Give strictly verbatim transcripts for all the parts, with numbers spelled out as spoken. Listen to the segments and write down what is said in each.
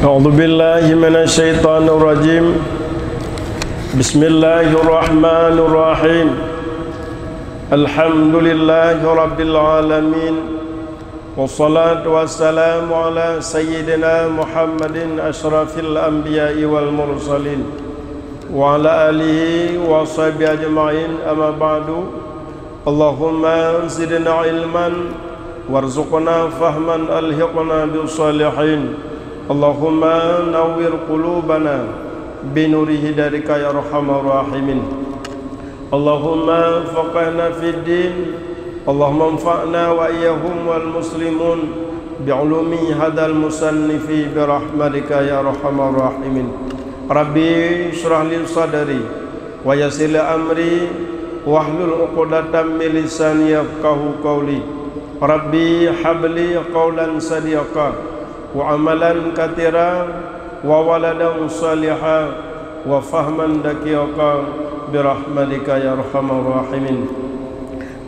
أعوذ بالله من الشيطان الرجيم. بسم الله الرحمن الرحيم. الحمد لله رب العالمين. والصلاة والسلام على سيدنا محمد أشرف الأنبياء والمرسلين. وعلى آله وصحبه أجمعين. أما بعد. اللهم زدنا علما وارزقنا فهما ألحقنا بالصالحين. اللهم نور قلوبنا بنور هدايتك يا أرحم الراحمين. اللهم فقهنا في الدين. اللهم انفعنا وإياهم والمسلمين بعلوم هذا المصنف برحمتك يا أرحم الراحمين. ربي اشرح لي صدري ويسر لي أمري واحلل عقدة من لساني يفقهوا قولي. ربي هب لي قولا صديقا وعملا كثيرا وولدا صالحا وفهما دقيقا برحمتك يا أرحم الراحمين.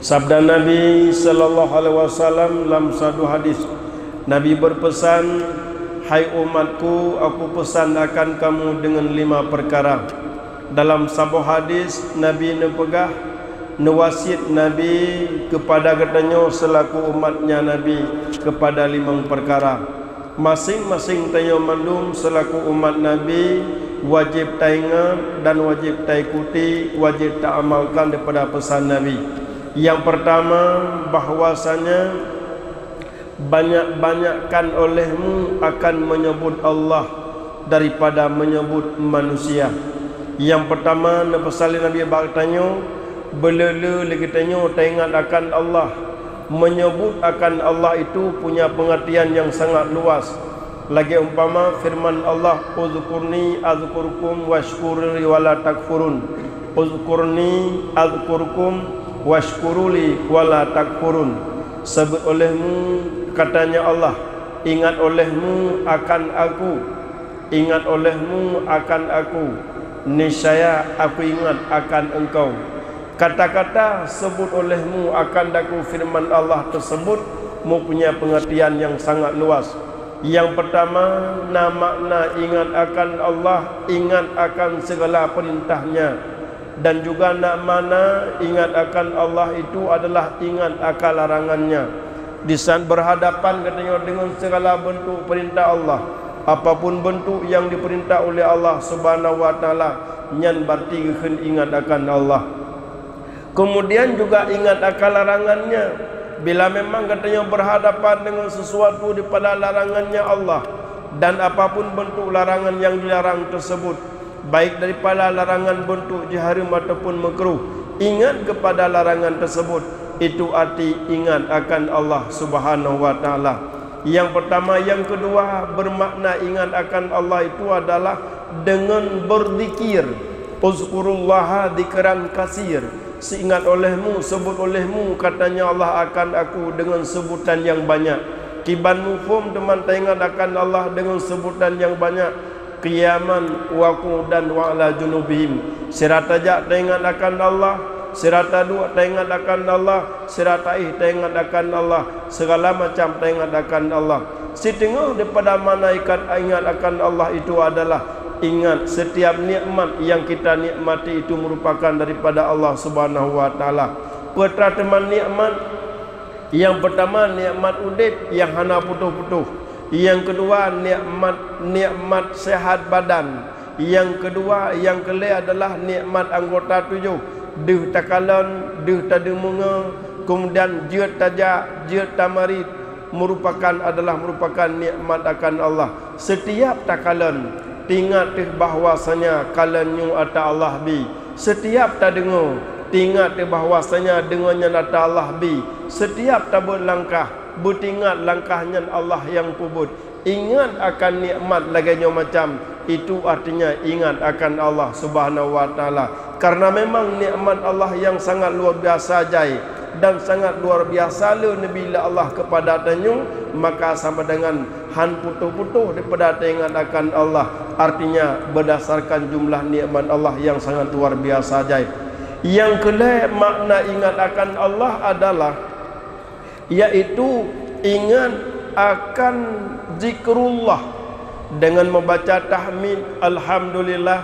Sabda Nabi sallallahu alaihi wasallam lam satu hadis, Nabi berpesan, "Hai umatku, aku pesan akan kamu dengan lima perkara." Dalam saboh hadis, Nabi neupeugah, neuwasiet Nabi kepada geutanyoe selaku umatnya Nabi kepada limong perkara. Maséng-maséng tanyoe mandum selaku umat Nabi wajéb taingat dan wajéb taikuti, wajéb taamalkan daripada pesan Nabi. Yang pertama, bahwasanya banyak-banyakkan olehmu akan menyebut Allah daripada menyebut manusia. Nyang peutama neupeusan lé Nabi bak tanyoe, beuleu-leu lé geutanyoe taingat akan Allah. Menyebut akan Allah itu punya pengertian yang sangat luas. Lagée umpama firman Allah, "Uzkurni azkurkum wasykurli wala takfurun." "Uzkurni azkurkum wasykuruli wala takfurun." Sebut olehmu, katanya Allah, ingat olehmu akan Aku, ingat olehmu akan Aku, niscaya Aku ingat akan engkau. Kata-kata sebut olehmu akan Aku firman Allah tersebut mempunyai pengertian yang sangat luas. Yang pertama, na makna ingat akan Allah, ingat akan segala perintah-Nya. Dan juga na makna ingat akan Allah itu adalah ingat akan larangan-Nya. Di saat berhadapan geutanyoe dengan segala bentuk perintah Allah, apapun bentuk yang diperintah oleh Allah Subhanahu wa Taala, nyan berarti geukheun ingat akan Allah. Kemudian juga ingat akan larangan-Nya. Bila memang geutanyoe berhadapan dengan sesuatu daripada larangan-Nya Allah, dan apapun bentuk larangan yang dilarang tersebut, baik daripada larangan bentuk jihareuem ataupun makruh, ingat kepada larangan tersebut, itu arti ingat akan Allah Subhanahu wa Taala. Yang pertama, yang kedua, bermakna ingat akan Allah itu adalah dengan berzikir. "Uzkurullaha dzikran katsir." Seingat olehmu, sebut olehmu, katanya Allah, akan Aku dengan sebutan yang banyak. Kiban muphom teuma taingat akan Allah dengan sebutan yang banyak. Qiyaman wa qu'udan wa ala junubihim. Sira tajak taingat akan Allah, sira taduek taingat akan Allah, sira taéh taingat akan Allah, segala macam taingat akan Allah. Siteungoh daripada makna ikat ingat akan Allah itu adalah ingat setiap nikmat yang kita nikmati itu merupakan daripada Allah Subhanahu wa Taala. Peue teuma nikmat? Yang pertama, nikmat udeb yang hana putôh-putôh. Yang kedua, nikmat, nikmat sehat badan. Yang kedua, yang keulhèe adalah nikmat anggota tujoh. Deuh takalon, deuh tadeungoe, kemudian jeuet tajak, jeuet tamarit, merupakan, adalah merupakan nikmat akan Allah. Setiap takalon, teuingat teuh bahwasanya kalon nyoe ata Allah bi. Setiap tadeungoe, teuingat teuh bahwasanya deungoe nyan ata Allah bi. Setiap tabeuet langkah, beuteuingat langkah nyan Allah nyang peubuet. Ingat akan nikmat lagée nyoe macam, itu artinya ingat akan Allah Subhanahu wa Taala. Karena memang nikmat Allah yang sangat luar biasa jai dan sangat luar biasa le neubi lé Allah kepada tanyoe, maka sama dengan han putôh-putôh daripada taingat akan Allah. Artinya, berdasarkan jumlah nikmat Allah yang sangat luar biasa jai. Yang keulhèe makna ingat akan Allah adalah yaitu ingat akan zikrullah. Dengan membaca tahmid, alhamdulillah,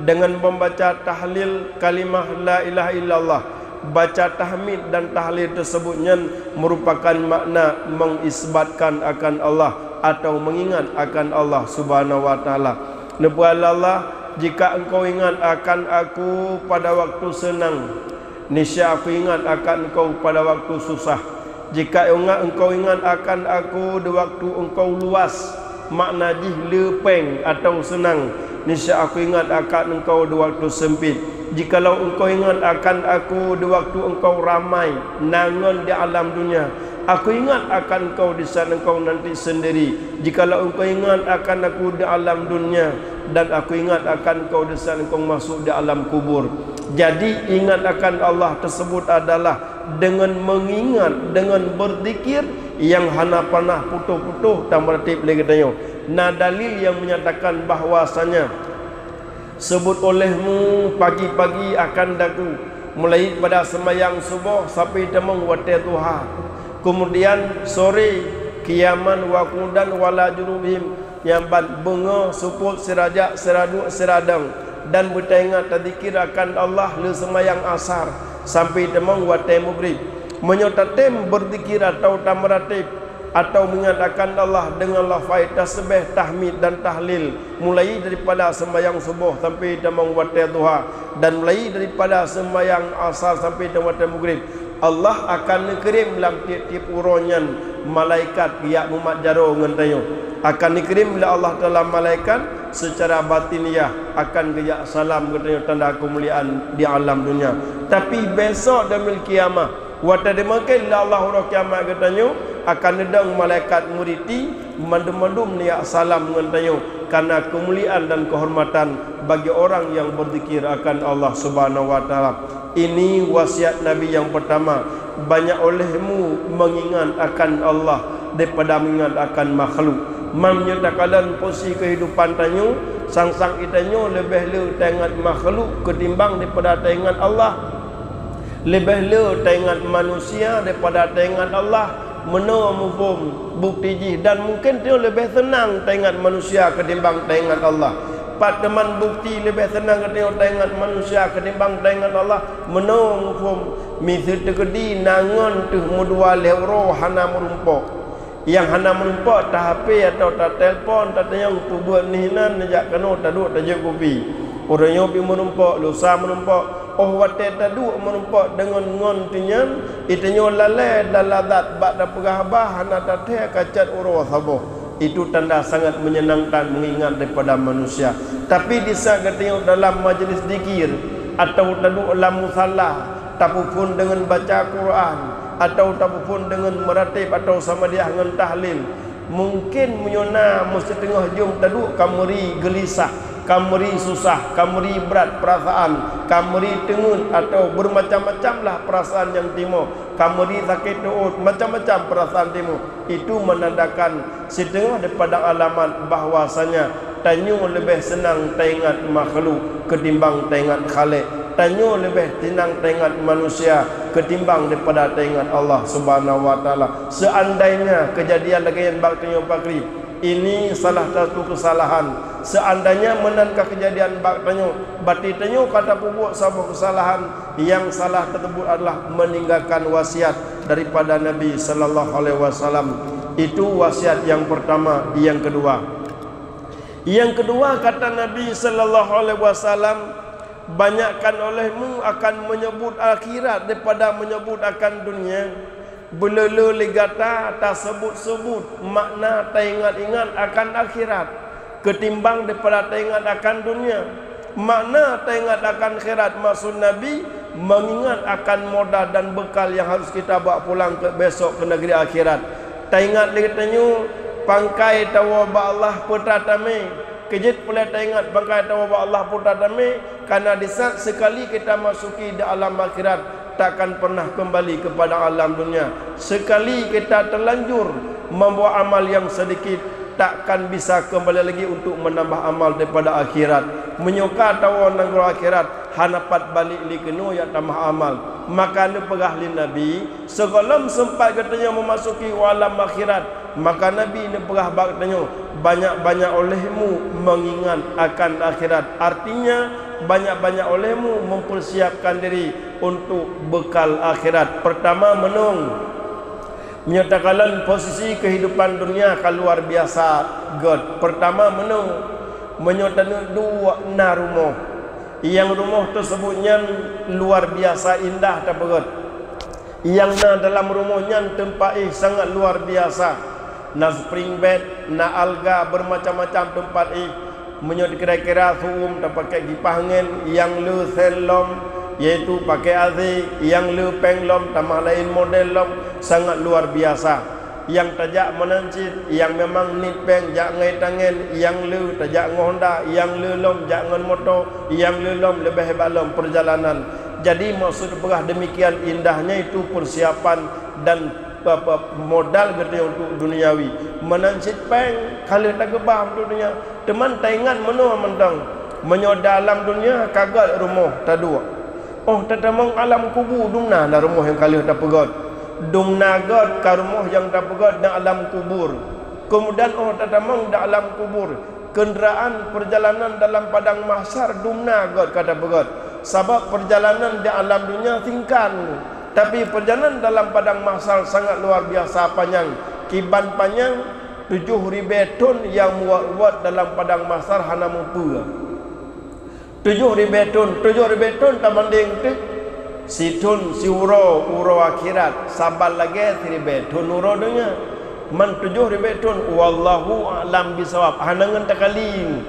dengan membaca tahlil kalimah la ilaha illallah, baca tahmid dan tahlil tersebut nyan merupakan makna mengisbatkan akan Allah atau mengingat akan Allah Subhanahu wa Taala. Neupeugah lé Allah, "Jika engkau ingat akan Aku pada waktu senang, niscaya Aku ingat akan engkau pada waktu susah. Jika ingat engkau ingat akan Aku di waktu engkau luas, makna jih le péng atau senang, niscaya Aku ingat akan engkau di waktu sempit. Jikalau engkau ingat akan Aku di waktu engkau ramai, na ngon di alam dunia, Aku ingat akan engkau di saat engkau nanti sendiri. Jikalau engkau ingat akan Aku di alam dunia, dan Aku ingat akan engkau di saat engkau masuk di alam kubur." Jadi, ingat akan Allah tersebut adalah dengan mengingat, dengan berzikir yang hana panah putôh-putôh tameuratib lé geutanyoe. Na dalil yang menyatakan bahwasanya seubut olehmu pagi-pagi akan daku, mulai pada seumayang suboh sampai tamong watée duha. Keumudian sore, qiyaman wa qu'udan wa 'ala junubihim, nyang ban beungoh, seupôt, sirajak, siraduek, siradong, dan beutaingat tazikir akan Allah lé seumayang asar sampai tamong watée mugrib. Meunyoe tatem beuzikir atawa tameuratib, atawa meuingat akan Allah deungon lafai tasbih, tahmid dan tahlil, mulai daripada seumayang suboh sampai tamong watée duha, dan mulai daripada seumayang asar sampai tamong watée mugrib, Allah akan neukirém lam tieb-tieb uroe nyan malaikat geujak mumat jaroe ngon tanyoe. Akan neukirém lé Allah Taala malaikat seucara batiniah, akan geujak salam geutanyoe tanda keumuliaan di alam dunia. Tapi besok Yaumil Qiyamah, watée dimungken lé Allah uroe kiamat geutanyoe, akan neudong malaikat meuriti, mandum-mandum neujak salam ngon tanyoe, karena keumuliaan dan keuhormatan bagi orang yang beuzikir akan Allah Subhanahu wa Taala. Ini wasiat Nabi nyang peurtama, banyak olehmu mengingat akan Allah daripada mengingat akan makhluk. Meunyoe takalon posisi kehidupan tanyoe, sang-sang geutanyoe leubeh le taingat makhluk ketimbang daripada taingat Allah. Leubeh le taingat manusia daripada taingat Allah. Meunoe muphom bukeuti jih, dan mungken tanyoe leubeh seunang taingat manusia ketimbang taingat Allah. Pat teuma bukeuti leubeh seunang geutanyoe taingat manusia ketimbang taingat Allah? Meunoe muphom, miseue teukeudi na ngon teuh meudua lhée uroe hana meurumpok. Nyang hana meurumpok ta-H P atawa tatelpon, tatanyong peubeuet nih nan neujak keunoe taduek tajok kupi. Uroe nyoe pih meurumpok, lusa meurumpok. Óh watée taduek meurumpok deungon ngon teuh nyan, geutanyoe lalée dan lazat bak tapeugah haba hana tathée ka cot uroe saboh. Itu tanda sangat menyenangkan mengingat daripada manusia. Tapi di saat geutanyoe dalam majlis zikir, atawa taduek lam musala, tapeuphon deungon baca Quran, atawa tapeuphon deungon meuratib atawa samadiah ngon tahlil, mungken meunyoe na meusiteungoh jeuem taduek ka meuri geulisah, ka meuri susah, ka meuri brat peurasaan, ka meuri teungeut atawa beumacam-macam lah peurasaan nyang timoh, ka meuri sakét teuôt, macam-macam peurasaan timoh. Itu meunandakan siteungoh daripada alamat bahwasanya tanyoe leubeh seunang taingat makhluk ketimbang taingat Khaliq. Tanyoe leubeh seunang taingat manusia ketimbang daripada taingat Allah Subhanahu wa Taala. Seandainya keujadian lagée nyan bak tanyoe pakri, ini salah satu keusalahan. Seandainya meunan ka keujadian bak tanyoe, berarti tanyoe ka tapeubuet saboh keusalahan. Nyang salah teuseubut adalah meninggalkan wasiat daripada Nabi sallallahu alaihi wasallam. Itu wasiat nyang peurtama. Nyang keudua, nyang keudua kata Nabi sallallahu alaihi wasallam, banyakkan olehmu akan meunyeubut akhirat daripada meunyeubut akan dunia. Beuleu-leu lé gata taseubut-seubut makna taingat-ingat akan akhirat ketimbang daripada taingat akan dunia. Makna taingat akan akhirat, maksud Nabi, mengingat akan modal dan bekal nyang harus kita bawa pulang keu besok keu negeri akhirat. Taingat lé geutanyoe, pangkai tawoe bak Allah peue teuma tamé. Keujeuet peureulée taingat pangkai tawoe bak Allah peue teuma tamé, karena di saat sekali kita masuki di alam akhirat, takkan pernah kembali kepada alam dunia. Sekali kita terlanjur membawa amal yang sedikit, takkan bisa kembali lagi untuk menambah amal daripada akhirat. Meunyoe ka tawoe nanggroe akhirat, hana pat balek lé keunoe jak tamah amal. Maka neupeugah lé Nabi, sigohlom seumpat geutanyoe meumasuki u alam akhirat, maka Nabi neupeugah bak geutanyoe, Banyak-banyak olehmu mengingat akan akhirat. Artinya, banyak-banyak olehmu mempersiapkan diri untuk bekal akhirat. Pertama, meunung. Meunyoe takalon posisi kehidupan dunia ka luar biasa gét. Pertama, meunung. Meunyoe taneuk duek na rumoh. Nyang rumoh tersebut nyan luar biasa indah tapeugét. Nyang na dalam rumoh nyan teumpat éh sangat luar biasa. Na spring bed, na alga, bermacam-macam teumpat éh. Meunyoe kira-kira su'um tapakèk kipah angén, nyang le sel lom, yaitu pakèk A C, nyang le péng lom, tamah laén model lom, sangat luar biasa. Nyang tajak meunan cit, nyang memang niet péng jak ngon tangen, nyang le tajak ngon Honda, nyang le lom jak ngon moto, nyang le lom leubeh hebat lom perjalanan. Jadi, maksud peugah demikian indahnya itu persiapan dan, apa, modal geutanyoe untuk duniawi. Meunan cit péng ka lheueh takeubah untuk dunia. Teuma taingat meunoe mantong, meunyoe dalam dunia ka gét rumoh taduek. Óh tatamong alam kubu dumna na rumoh nyang ka lheueh tapeugét. Dumna gét ka rumoh nyang tapeugét na alam kubur. Keumudian óh tatamong di alam kubur, keundraan perjalanan dalam padang mahsyar dumna gét ka tapeugét. Sabab perjalanan di alam dunia singkat, tapi perjalanan dalam padang mahsyar sangat luar biasa panyang. Kiban panyang, tujoh ribèe thon nyang muwat-wat dalam padang mahsyar hana mupeue. Tujoh ribèe thon, tujoh ribèe thon tabandéng teuk sithon siuroe uroe akhirat, saban lagèe siribèe thon uroe donya. Man tujoh ribèe thon, wallahu a'lam bisawab, hana ngon takali.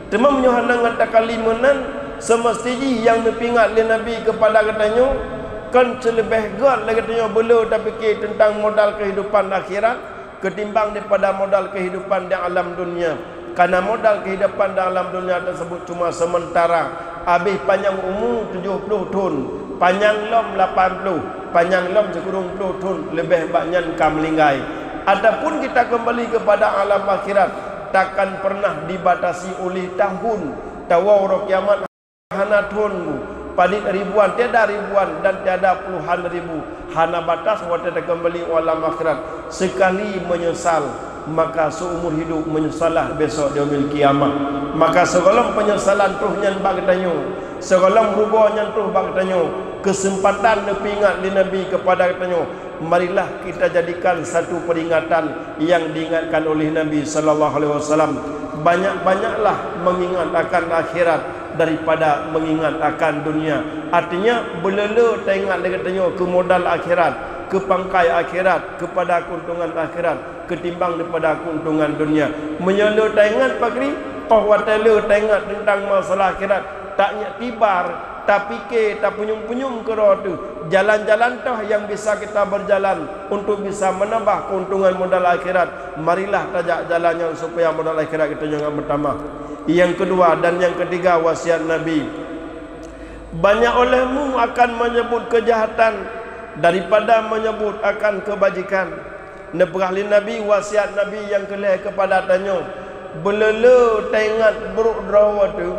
Teuma meunyoe hana ngon takali meunan, seumeusti jih nyang neupeuingat lé Nabi keupada geutanyoe, kon seuleubeh gét lé geutanyoe beuleu tapike teuntang modal keuhidupan akhirat, keutimbang daripada modal keuhidupan di alam dunia. Karena modal keuhidupan di alam dunia tersebut cuma sementara. Habéh panyang umu tujoh ploh thon, panyang lom lapan ploh, panyang lom sikureueng ploh thon, leubeh bak nyan ka meuninggai. Adapun kita kembali kepada alam akhirat, takkan pernah dibatasi oleh tahun. Tawoe uroe kiamat hana thon, padit ribuan, tiada ribuan dan tiada puluhan ribu. Hana batas watèe takembali u alam akhirat. Sekali menyesal, maka seumur hidup menyesalah besok di yaumil qiyamah. Maka sigohlom penyesalan troh nyan bak geutanyoe, sigohlom rugoe nyan troh bak geutanyoe, keuseumpatan neupeuingat lé Nabi keupada geutanyoe, marilah kita jadikan satu peringatan yang diingatkan oleh Nabi sallallahu alaihi wasallam, banyak-banyaklah mengingat akan akhirat daripada mengingat akan dunia. Artinya, beuleu-leu taingat lé geutanyoe keu modal akhirat, keu pangkai akhirat, keupada keuntungan akhirat, keutimbang daripada keuntungan dunia. Meunyoe le taingat pakri, óh watèe le taingat teuntang masalah akhirat, tak iktibar, tapike, tapeunyum-peunyum keudroe teuh. Jalan-jalan toh yang bisa kita berjalan untuk bisa menambah keuntungan modal akhirat. Marilah tajak jalan nyan supaya modal akhirat geutanyoe nyan bertambah. Yang kedua dan yang ketiga wasiat Nabi. Banyak olehmu akan menyebut kejahatan daripada menyebut akan kebajikan. Neupeugah lé Nabi wasiat Nabi nyang keu lhèe keupada tanyoe, beuleu-leu taingat brôk droe teuh.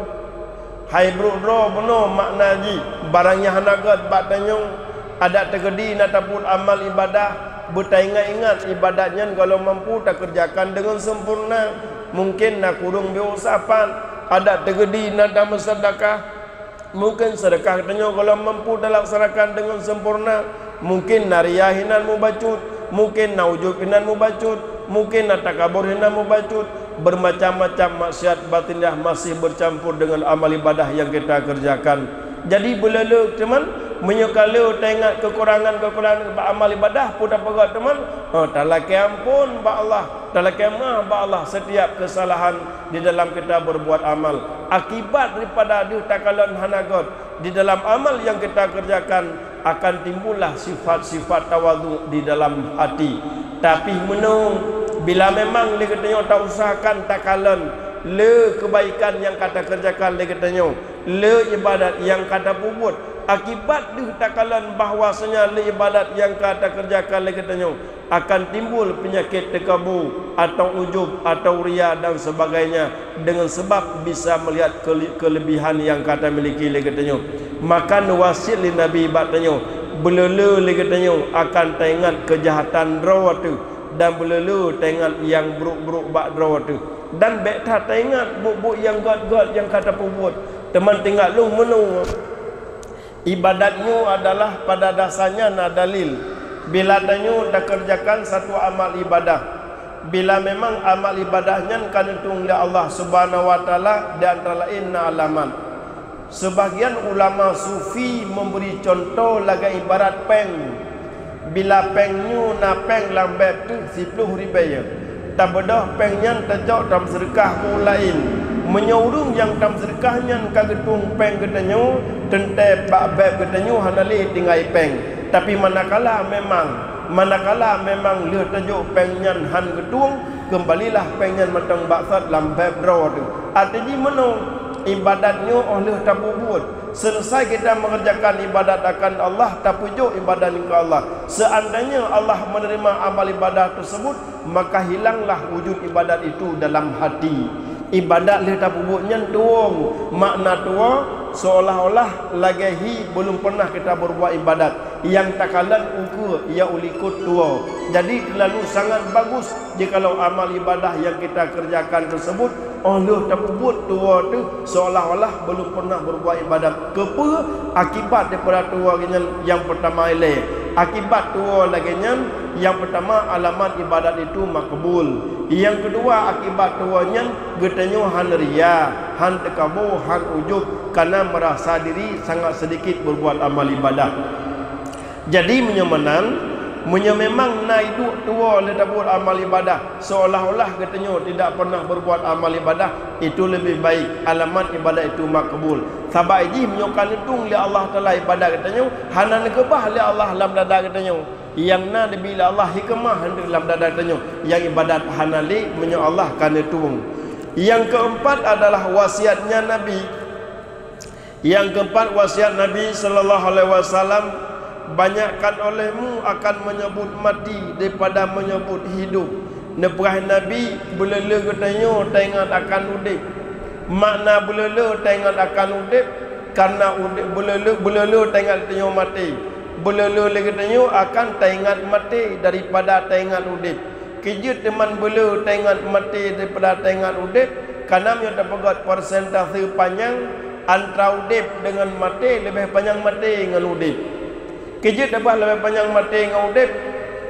Hai brôk droe bunoe makna jih, barang nyang hana gèt bak tanyoe, adak teukeudi na tapeubuet amal ibadah, beutaingat-ingat ibadat nyan gohlom mampu takeureujakan deungon sempurna. Mungken na kureueng biôh sapat, adak teukeudi na tameuseudeukah, mungken seudeukah geutanyoe gohlom mampu talaksanakan deungon sempurna, mungken na riya hinan mubacut, mungken na ujub hinan mubacut, mungken na takabur hinan mubacut, bermacam-macam maksiat batiniah masih bercampur dengan amal ibadah yang kita kerjakan. Jadi beuleu-leu teuma, meunyoe ka le taingat kekurangan-kekurangan bak amal ibadah, peue tapeugah teuma, ha, talakée ampôn bak Allah, talakée meuah bak Allah setiap kesalahan di dalam kita berbuat amal. Akibat daripada deuh takalon hana gèt di dalam amal yang kita kerjakan, akan timbullah sifat-sifat tawadhu di dalam hati. Tapi meunyoe bila memang lé geutanyoe tausahakan takalon le kebaikan nyang ka takerjakan lé geutanyoe, le ibadat nyang ka tapeubuet, akibat deuh takalon bahwasanya le ibadat nyang ka takerjakan lé geutanyoe, akan timbul peunyakét teukabu, atau ujub, atau riya dan sebagainya, deungon sabab bisa meulihat kele-, keulebihan nyang ka tamiliki lé geutanyoe. Maka neuwasiet lé Nabi bak tanyoe, beuleu-leu lé geutanyoe akan taingat keujahatan droe teuh, dan beuleu-leu taingat nyang brôk-brôk bak droe teuh. Dan bék that taingat buet-buet nyang gét-gét nyang ka tapeubuet. Teuma teuingat lôn meunoe, ibadat nyoe adalah pada dasarnya na dalil. Bila tanyoe takeureujakan satu amal ibadah, bila memang amal ibadah nyan ka neutueng lé Allah Subhanahu wa Taala, di antara laén na alamat. Seubagian ulama sufi meubri cuntoh lagée ibarat péng. Bila péng nyoe na péng lam bék teuh siploh ribée, tabeudôh péng nyan tacok tameuseudekah keu ureuëng laén. Meunyoe ureuëng nyang tameuseudekah nyan ka geutueng péng geutanyoe, teuntée bak bék geutanyoe hana lé tinggai péng. Tapi manakala memang, manakala memang lheueh tajok péng nyan han geutueng, keumbalilah péng nyan mantong bak sot lam bék droe teuh. Até jih meunoe, ibadat nyoe óh lheueh tapeubuet. Seuleusoe kita mengerjakan ibadat akan Allah, tapeujok ibadat nyan keu Allah. Seandainya Allah menerima amal ibadah tersebut, maka hilanglah wujud ibadat itu dalam hati. Ibadat lheueh tapeubuet nyan tuwoe, makna tuwoe seolah-olah lagée hi belum pernah kita berbuat ibadat. Nyang takalon ukeue ya u likot tuwoe. Jadi, terlalu sangat bagus jikalau amal ibadah nyang kita kerjakan tersebut óh lheueh tapeubuet tuwoe teuh seolah-olah belum pernah berbuat ibadat. Keupeue? Akibat daripada tuwoe nyan nyang peutama ilée. Akibat tuwoe lagée nyan, nyang peutama alamat ibadat itu makbul. Nyang keudua, akibat tuwoe nyan geutanyoe han ria, han teukaboe, han ujub, kana meurasa diri sangat seudikit berbuat amal ibadah. Jadi, meunyoe meunan, meunyoe memang na iduek tuwoe lheueh tabuet amal ibadah, seolah-olah geutanyoe tidak pernah berbuat amal ibadah, itu lebih baik, alamat ibadat itu makbul. Sabab jih meunyoe ka neutueng lé Allah Taala ibadat geutanyoe, hana neukeubah lé Allah lam dada geutanyoe. Nyang na neubi lé Allah hikmah lam dada geutanyoe, nyang ibadat hana lé meunyoe Allah ka neutueng. Nyang keempat adalah wasiatnya Nabi. Nyang keempat, wasiat Nabi sallallahu alaihi wasallam, "Banyakkan olehmu akan menyebut mati daripada menyebut hidup." Neupeugah Nabi, "Beuleu-leu geutanyoe taingat akan udeb." Makna beuleu-leu taingat akan udeb, karena udeb, beuleu-leu, beuleu-leu taingat geutanyoe maté. Beuleu-leu lé geutanyoe akan taingat maté daripada taingat udeb. Keujeuet teuma beuleu taingat maté daripada taingat udeb, kana meunyoe tapeugét persentase panyang antara udeb deungon maté, leubeh panyang maté ngon udeb. Keujeuet tabah leubeh panyang maté ngon udeb.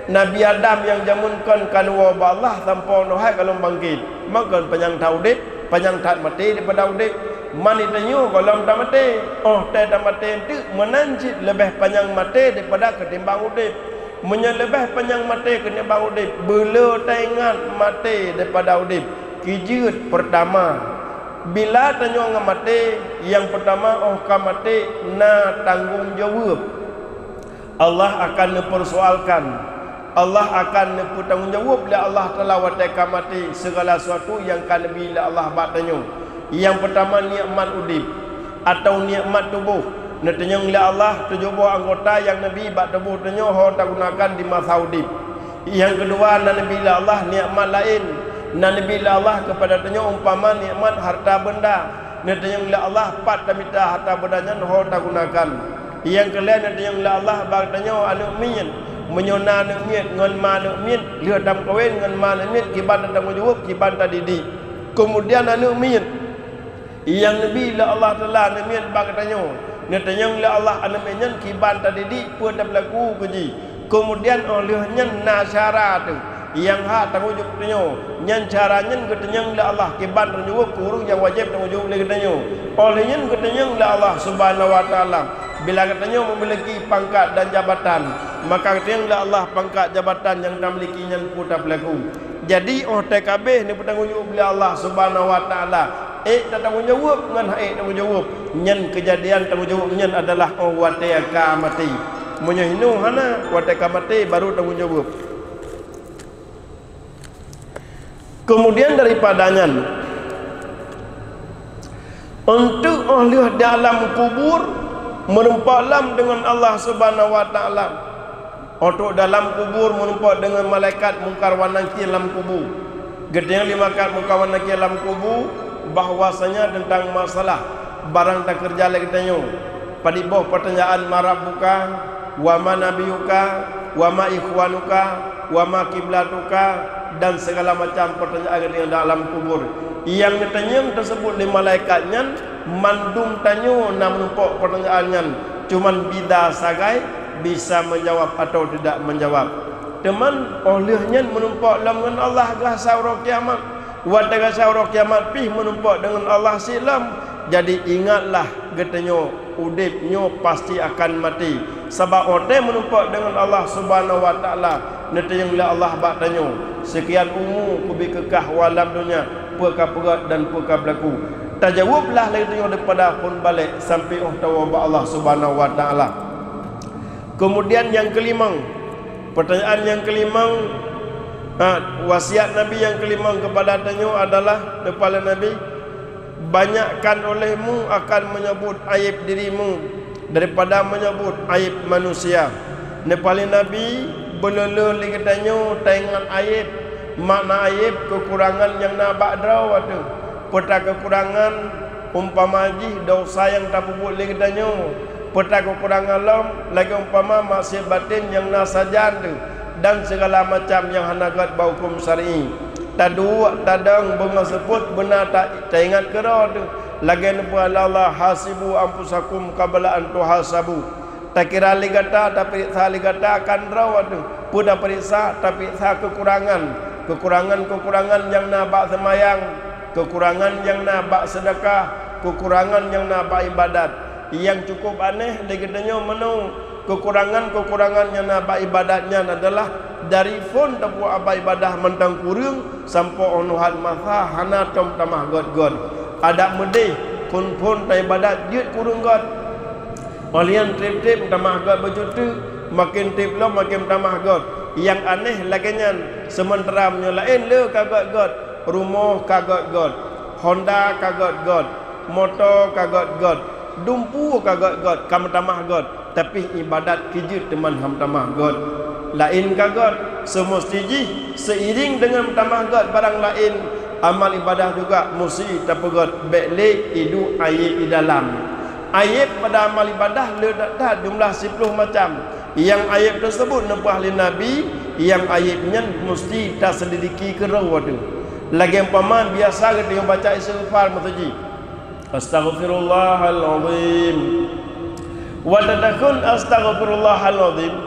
Nabi Adam nyang jameun kon ka neuwoe bak Allah sampoe nyoe hai ka lom bangkét. Maka panyang that udeb, panyang that maté daripada udeb. Man geutanyoe gohlom tamaté. Óh watée tamaté teuk meunan cit leubeh panyang maté daripada keutimbang udeb. Meunyoe leubeh panyang maté keunimbang udeb, beuleu taingat maté daripada udeb. Keujeuet peurtama, bila tanyoe ngon maté, nyang peurtama óh ka maté na tanggong jaweueb. Allah akan neupeursoalkan. Allah akan neupeutanggong jaweueb lé Allah Taala watée ka maté segala sesuatu nyang ka neubi lé Allah bak tanyoe. Nyang peurtama nikmat udeb atau nikmat tuboh. Neutanyong lé Allah tujoh boh anggota nyang neubi bak tuboh tanyoe ho tagunakan di masa udeb. Nyang keudua na neubi lé Allah nikmat laén. Na neubi lé Allah keupada tanyoe umpama nikmat harta beunda. Neutanyong lé Allah pat tamita harta beunda nyan ho tagunakan. Nyang keulhée neutanyong lé Allah bak tanyoe aneuëk miet. Meunyoe na aneuëk miet ngon ma aneuëk miet, lheueh tameukawen ngon ma aneuëk miet, kiban tatanggong jaweueb, kiban tadidik. Keumudian aneuëk miet. Nyang neubi lé Allah Taala aneuëk miet bak geutanyoe. Neutanyong lé Allah aneuëk miet nyan kiban tadidik peue tapeulaku keu jih. Keumudian óh lheueh nyan na syara teuh nyang hak tanggong jaweueb tanyoe. Nyan syara nyan geutanyong lé Allah kiban tanggong jaweueb keu ureuëng nyang wajéb tanggong jaweueb lé geutanyoe. Óh lheueh nyan geutanyong lé Allah Subhanahu wa Taala. Bila geutanyoe meumiliki pangkat dan jabatan, maka geutanyong lé Allah pangkat jabatan nyang tamiliki nyan peue tapeulaku. Jadi óh watée ka abéh neupeutanggong jaweueb lé Allah Subhanahu wa Taala, ék tatanggong jaweueb ngon hana ék tanggong jaweueb, nyan keujadian tanggong jaweueb nyan adalah óh watée ka maté. Meunyoe hinoe hana, watée ka maté baru tanggong jaweueb. Keumudian daripada nyan, eunteuk óh lheueh di alam kubur meurumpok lom deungon Allah Subhanahu wa Taala. Óh trok dalam kubur meurumpok deungon malaikat Mungkar wa Nakir lam kubu. Geutanyong lé malaikat Mungkar wa Nakir lam kubu bahwasanya teuntang masalah barang takeureuja lé geutanyoe. Padub boh peurtanyaan, "Man rabbuka? Wa man nabiyuka? Wa man ikhwanuka?" wa ma kiblatuka, dan segala macam pertanyaan nyang dalam kubur. Nyang neutanyong teusebut lé malaikat nyan, mandum tanyoe na meunumpok pertanyaan nyan, cuman bida sagai bisa menjawab atau tidak menjawab. Teuma óh lheueh nyan meunumpok lom ngon Allah geuhasa uroe kiamat. Watée geuhasa uroe kiamat pih meunumpok deungon Allah cit lom. Jadi ingatlah geutanyoe udeb nyoe pasti akan maté. Sabab watée meunumpok deungon Allah Subhanahu wa Taala, neutanyong lé Allah bak tanyoe, "Seukian umu kubi keu kah u alam donya, peue ka peugét dan peue ka beulaku?" Tajaweueb lah lé tanyoe daripada phon balek sampoe óh tawoe bak Allah Subhanahu wa Taala. Keumudian nyang keulimong, pertanyaan nyang keulimong, ha, wasiat Nabi nyang keulimong keupada tanyoe adalah neupaléng Nabi, "Banyakkan olehmu akan meunyeubut ayeb dirimu daripada meunyeubut ayeb manusia." Neupaléng Nabi, beuleu-leu lé geutanyoe taingat ayeb, makna ayeb keukurangan nyang na bak droe teuh. Peue ta keukurangan, umpama jih desya nyang tapeubuet lé geutanyoe. Peue ta keukurangan lom, lagée umpama maksiet batén nyang na sajan teuh, dan sigala macam nyang hana gét bak huköm syar'i. Taduek, tadong, beungoh seupôt beuna ta-, taingat keudroe teuh, lagée neupeugah lé Allah, "Hasibu anfusakum qabla an tuhasabu." Takira lé gata, tapeuriksa lé gata akan droe teuh. Peue tapeuriksa? Tapeuriksa keukurangan. Keukurangan-keukurangan nyang na bak seumayang, keukurangan nyang na bak seudeukah, keukurangan nyang na bak iébadat. Nyang cukup aneh lé geutanyoe meunoe, keukurangan-keukurangan nyang na bak iébadat nyan adalah dari phon tapeubuet iébadat mantong kureueng sampoe óh neuhat masa hana tom tamah gét-gét. Adak meudeh phon-phon taiébadat jeuet kureueng gét. Óh lheueh nyan treb-treb meutamah gét bacut teuk, maken treb lom maken meutamah gét. Nyang aneh lagée nyan, seumeuntara meunyoe laén le ka gét-gét, rumoh ka gét-gét, honda ka gét-gét, moto ka gét-gét, dumpeue ka gét-gét, ka meutamah gét, tapi iébadat keu jeuet teuma han meutamah gét. Laén ka gét, seumusti jih seiring deungon meutamah gét barang laén, amal iébadat juga musti tapeugét bék lé iduek ayeb di dalam. Ayeb pada amal iébadat le that-that jumlah siploh macam. Nyang ayeb teuseubut neupeugah lé Nabi, nyang ayeb nyan musti taseulidiki keudroe teuh. Lagée umpama biasa geutanyoe baca istighfar meuseujid, "Astaghfirullahalazim." Watée takheun "Astaghfirullahalazim",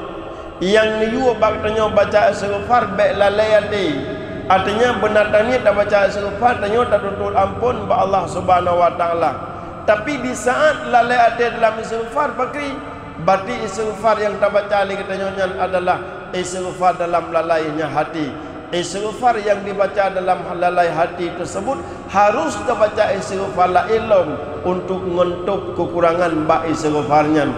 nyang neuyue bak tanyoe baca istighfar bék lalée até. Artinya beuna taniet tabaca istighfar tanyoe tatuntut amphon bak Allah Subhanahu wa Taala. Tapi di saát lalée até dalam istighfar pakri, berarti istighfar nyang tabaca lé geutanyoe nyan adalah istighfar dalam lalainya hati. Istighfar nyang dibaca dalam lalai hati teuseubut harôh tabaca istighfar laén lom untuk ngon tôb keukurangan bak istighfar nyan.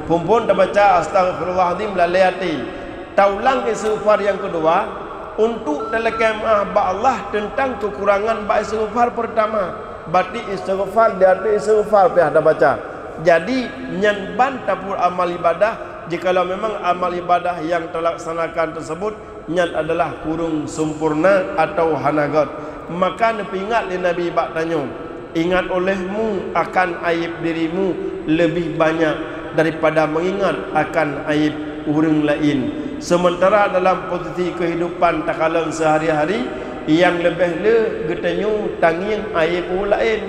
Phon-phon tabaca astaghfirullahalazim lalée até. Taulang istighfar nyang keudua untuk talakée meuáh bak Allah teuntang keukurangan bak istighfar peurtama. Berarti istighfar di ateueh istighfar payah tabaca. Jadi nyan ban tapeubuet amal iébadat jikalau memang amal iébadat nyang talaksanakan teuseubut nyan adalah kureueng seumpurna atawa hana gét. Maka neupeuingat lé Nabi bak tanyoe, "Ingat olehmu akan ayeb dirimu leubeh banyak daripada meungingat akan ayeb ureuëng laén." Seumeuntara dalam posisi keuhidupan takalon seuhari-hari, nyang leubeh le geutanyoe tangieng ayeb ureuëng laén.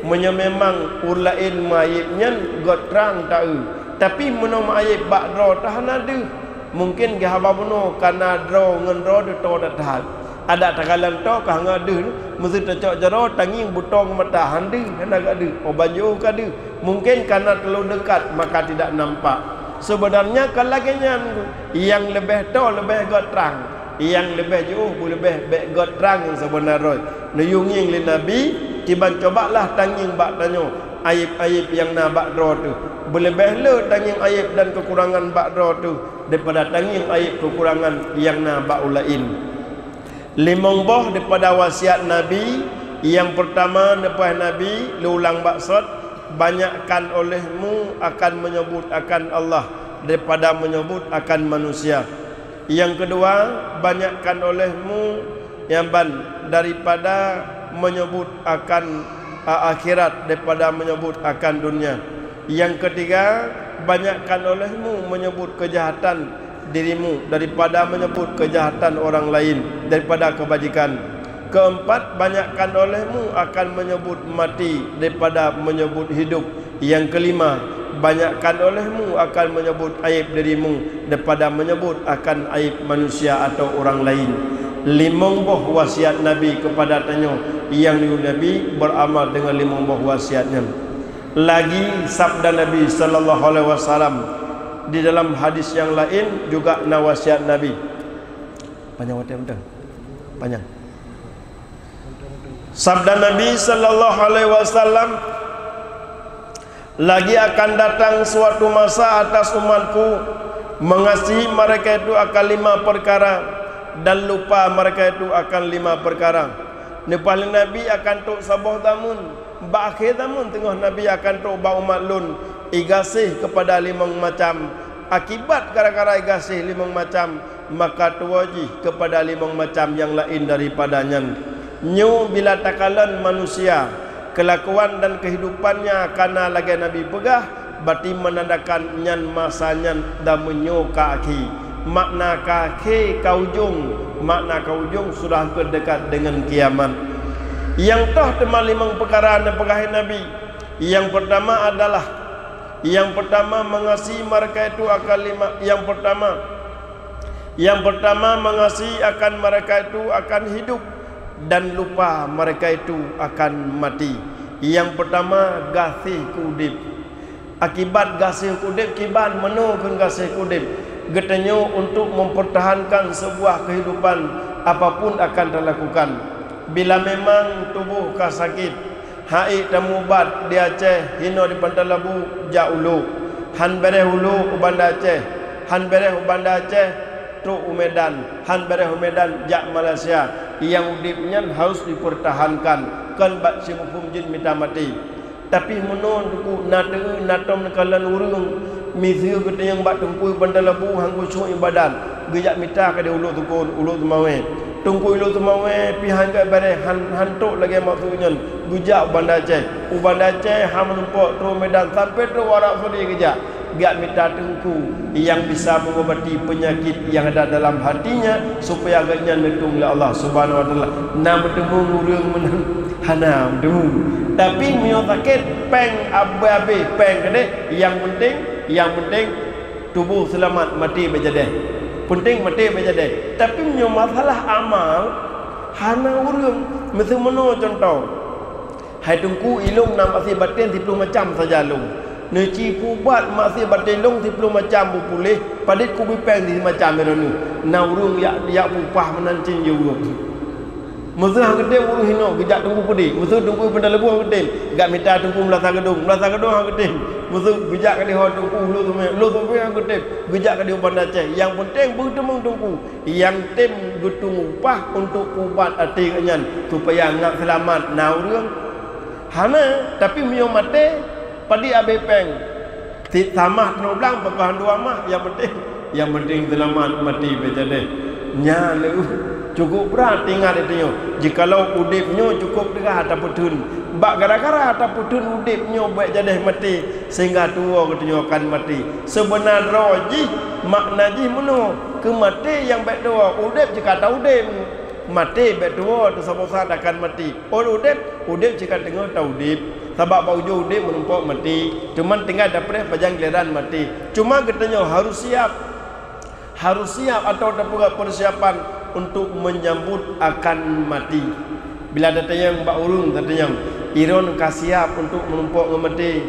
Meunyoe memang ureuëng laén meuayeb nyan gét trang taeu, tapi meunoe meuayeb bak droe teuh hana deuh. Mungken geuhaba bunoe kana droe ngon droe teuh toe that-that. Adak takalon toe ka hana deuh, meuseu tacok jaroe tangieng beutoe ngon mata han deuh, hana gét deuh, oh ban jiôh ka deuh. Mungken kana teulô deukat maka tidak nampak. Seubeunarnya ka lagée nyan, nyang leubeh toe leubeh gét trang, nyang leubeh jiôh beuleubeh bék gét trang nyang seubeuna droe. Neuyue ngieng lé Nabi, kiban cobalah tangieng bak tanyoe ayeb-ayeb nyang na bak droe teuh. Beuleubeh le tangieng ayeb dan keukurangan bak droe teuh daripada tangieng ayeb keukurangan nyang na bak ureuëng laén. Limong boh daripada wasiat Nabi, nyang peurtama neupeugah Nabi, lôn ulang bak sot, banyakkan olehmu akan meunyeubut akan Allah daripada meunyeubut akan manusia. Nyang keudua, banyakkan olehmu nyang ban daripada meunyeubut akan a-, akhirat daripada meunyeubut akan donya. Nyang keutiga, banyakkan olehmu meunyeubut keujahatan dirimu daripada menyebut kejahatan orang lain daripada kebajikan. Keempat, banyakkan olehmu akan menyebut mati daripada menyebut hidup. Yang kelima, banyakkan olehmu akan menyebut aib dirimu daripada menyebut akan aib manusia atau orang lain. Limong boh wasiat Nabi kepada tanyoe, yang Nabi beramal dengan limong boh wasiat nyan. Lagi sabda Nabi sallallahu alaihi wasallam di dalam hadis yang lain juga na wasiat Nabi. Panjang watèe beutôi. Panjang. Sabda Nabi sallallahu alaihi wasallam, "Lagi akan datang suatu masa atas umatku, mengasihi mereka itu akan lima perkara dan lupa mereka itu akan lima perkara." Leupah lé Nabi akan trok saboh zameun, bak akhé zameun teungoh Nabi akan trok bak umat lôn, igaséh kepada limong macam. Akibat gara-gara igaséh limong macam, maka tuwoe jih kepada limong macam nyang laén daripada nyan. Nyoe bila takalon manusia, keulakuan dan keuhidupannya ka na lagèe Nabi peugah, berarti menandakan nyan masa nyan dan meunyoe ka akhé. Makna ka akhé ka ujong, makna ka ujong sudah hampir dekat dengan kiamat. Nyang toh teuma limong peukara nyang peugah Nabi. Yang pertama adalah, yang pertama mengasihi mereka itu akan lima, yang pertama, yang pertama mengasihi akan mereka itu akan hidup dan lupa mereka itu akan mati. Yang pertama, gaséh keu udép. Akibat gaséh keu udép kiban, meunoe kheun gaséh keu udép. Geutanyoe untuk mempertahankan sebuah kehidupan, apapun akan talakukan. Bila memang tuboh ka sakét, han ék tamubat di Aceh, hinoe di Pantai Labu, jak u Luek. Han beureh u Luek u Banda Aceh, han beureh u Banda Aceh, trok u Medan, han beureh u Medan, jak Malaysia. Nyang udép nyan harus dipertahankan, kon bak simuphom jeuet mita maté. Tapi meunoe Teungku na teu-, na tom neukalon ureueng, miseue geuteungoh bak Teungku Pantai Labu han geusuet ibadat, geujak mita keudéh u Luek Teukon, u Luek Teumawé. Teungku u Luek Teumawé pih han geubeureh, han, han trok lagèe maksud nyan, geujak u Banda Aceh. U Banda Aceh han meunumpok trok Medan, sampoe trok Arab Saudi geujak. Geujak mita Teungku nyang bisa mengobati penyakit yang ada dalam hatinya, supaya gobnyan neutueng lé Allah Subhanahu wa Taala. Na meuteumé ureueng meunan? Hana meuteumé. Tapi meunyoe sakét, péng abéh-abéh, péng keudéh, nyang penting, nyang penting tuboh seulamat, maté bèk jadèh. Penting maté bèk jadèh. Tapi meunyoe masalah amal, hana ureueng. Miseue meunoe cuntoh. Hai Teungku, ilôn na maksiet batén siploh macam saja lôn. Neuci pubat maksiet batén lôn siploh macam beupuléh, padit kubri péng simacam droeneuh. Na ureueng jak, jak peupah meunan cit jeuet. Miseue han geutem ureueng hinoe geujak Teungku keudéh. Miseue Teungku Pantai Labu han geutem, geujak mita Teungku Meulasa Geudong. Meulasa Geudong han geutem. Miseue geujak keudéh ho Teungku Hulu Sungai. Hulu Sungai han geutem, geujak keudéh u Banda Aceh. Nyang penting beuteumeung Teungku. Nyang tem geutueng upah untuk ubat até geuh nyan supaya ngat seulamat na ureueng? Hana, tapi meunyoe maté, padit abéh péng. Sit tamah teunoh blang, pakon han dua mah, nyang penting, nyang penting seulamat maté bèk jadèh. Nyan lé uh, cukup brat ingat itu nyoe. Jikalau udép nyoe cukup teuga tapeutheun, bak gara-gara tapeutheun udép nyoe bèk jadèh maté, sehingga tuwoe geutanyoe akan maté. Seubeuna droe jih, makna jih meunoe, keu maté nyang bèk tuwoe, udép cit ka taudép. Maté bèk tuwoe, teusaboh saat akan maté. Óh udép, udép cit ka teungoh taudép. Sabab bak ujoe udép meunumpok maté. Cuman tinggai tapreh pajan gileran maté. Cuma geutanyoe harus siap. Harus siap atawa tapeugah persiapan untuk menyambut akan mati. Bila tatanyong bak ureueng, tatanyong, "Droeneuh ka siap untuk meunumpok ngon maté?"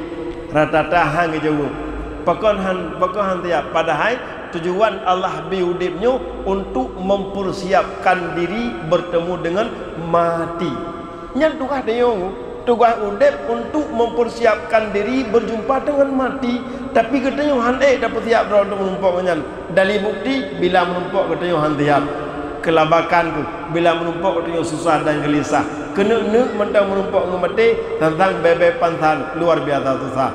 Rata-rata han geujaweueb. Pakon han, pakon han siap? Padahai tujuan Allah bi udép nyoe untuk mempersiapkan diri bertemu dengan mati. Nyan tugaih tanyoe, tugaih udép untuk mempersiapkan diri berjumpa dengan mati. Tapi geutanyoe han ék tapeusiap droe untuk meunumpok ngon nyan. Dalil bukti, bila meunumpok geutanyoe han siap. Keulabakan kheueh, bila meunumpok geutanyoe susah dan geulisah. Keuneuk-neuk mantong meunumpok ngon maté, sang-sang bèe-bèe pansan, luar biasa susah.